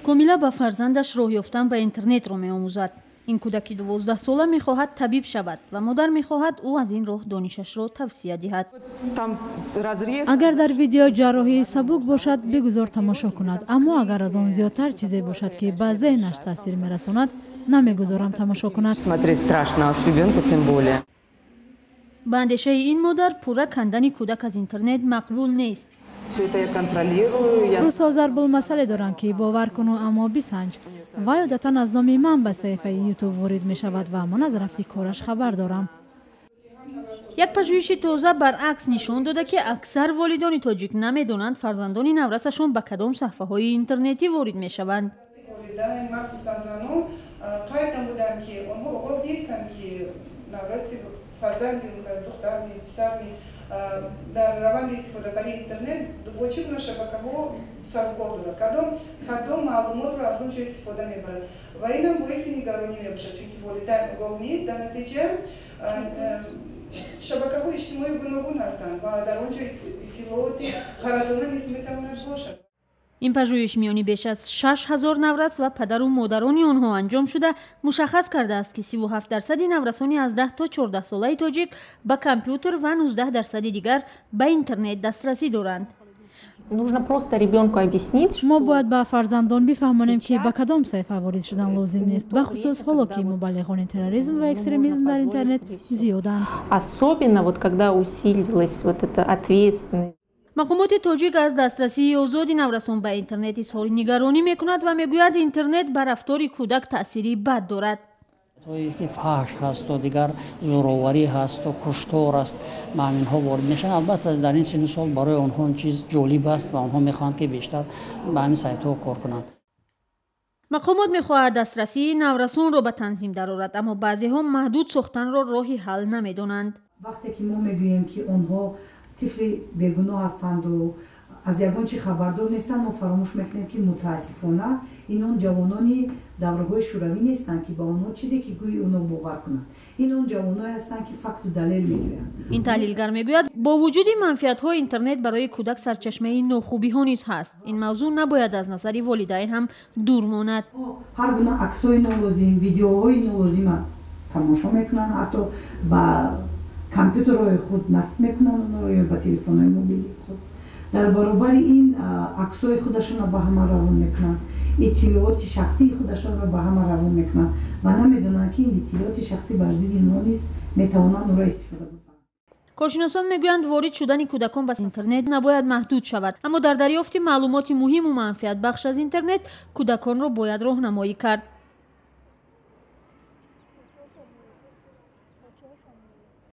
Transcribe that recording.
Комила ба фарзандаш роҳ ёфтан ба интернетро меомӯзад. Ин кӯдаки 12-сола мехоҳад табиб шавад ва модар мехоҳад ӯ аз ин роҳ донишашро тавсия диҳад. Агар дар видео ҷарроҳии сабук бошад, бигузор тамошо кунад, аммо агар аз он зиёдтар чизе бошад, ки ба зеҳнаш таъсир мерасонад, намегузорам тамошо кунад. Ба андешаи ин модар, пурра кандани кӯдак аз интернет мақбул нест. Рӯзҳо зарбулмасале доранд, ки бовар куну, аммо бисанҷ. Вай одатан аз номи ман ба саҳифаи Ютуб ворид мешавад ва ман аз рафти кораш хабар дорам. Як пажӯҳиши тоза баръакс нишон дода, ки аксар волидони тоҷик намедонанд фарзандони наврасашон ба кадом саҳфаҳои интернетӣ ворид мешаванд. Волидайн, махсусан занон, қайд намуданд, ки онҳо огоҳ нестанд, ки навраси фарзанди духтарми, писарми дар раванди истифодабарии интернет бо чӣ гуна шабакаҳо сарукор дорад, кадом маълумотро аз он ҷо истифода мебарад. Ва инам боиси нигаронӣ мебошад, чунки волидайн огоҳ нест. Дар натиҷа шабакаҳои иҷтимоӣ гуногун ҳастанд ва дар он ҷо иттилооти ғаразона низ метавонад бошад. Ин пажӯҳиш миёни беш аз 6000 наврас ва падару модарони онҳо анҷом шуда, мушаххас кардааст, ки 37% наврасони аз 10 то 14 солаи тоҷик ба компютер ва 19% дигар ба интернет дастрасӣ доранд. Мо бояд ба фарзандон бифаҳмонем, ки ба кадом саҳифа ворид шудан лозим нест, бахусус ҳоло ки мубаллиғони терроризм ва экстремизм дар интернет зиёданд. Особенно вот когда усилилась вот эта ответственность. Мақомоти тоҷик аз дастрасии озоди наврасон ба интернет изҳори нигаронӣ мекунад ва мегӯяд, интернет ба рафтори кӯдак таъсири бад дорад. Ки фаҳш ҳасту дигар зӯроварӣ ҳасту куштор аст, ба ҳаминҳо ворид мешаванд. Албатта, дар ин синну сол барои онҳо ин чиз ҷолиб аст ва онҳо мехоҳанд, ки бештар ба ҳамин сайтҳо кор кунанд. Мақомот мехоҳад дастрасии наврасонро ба танзим дарорад, аммо баъзеҳо маҳдуд сохтанро роҳи ҳал намедонанд. Вақте ки мо мегӯем, ки онҳо тифли бегуноҳ ҳастанду аз ягон чи хабардор нестанд, мо фаромӯш мекунем, ки мутаассифона инон ҷавонони давраҳои шӯравӣ нестанд, ки ба онҳо чизе ки гӯи онҳо бовар кунанд. Инон ҷавоное ҳастанд, ки факту далел меҷӯянд. Ин таҳлилгар мегӯяд, бо вуҷуди манфиатҳо интернет барои кӯдак сарчашмаи нохубиҳо низ ҳаст. Ин мавзӯъ набояд аз назари волидайн ҳам дур монад. Ҳар гуна аксҳои нолозим, видеоҳои нолозима тамошо мекунанд, ҳатто ба компютерҳои худ насб мекунанд онҳоро ё ба телефонҳои мобилии худ. Дар баробари ин аксҳои худашонро ба ҳама равон мекунанд, иттилооти шахсии худашонро ба ҳама равон мекунанд ва намедонанд, ки ин иттилооти шахсӣ бар зидди онҳо низ метавонанд онро истифода баранд. Коршиносон мегӯянд, ворид шудани кӯдакон ба интернет набояд маҳдуд шавад, аммо дар дарёфти маълумоти муҳиму манфиатбахш аз интернет кӯдаконро бояд роҳнамоӣ кард.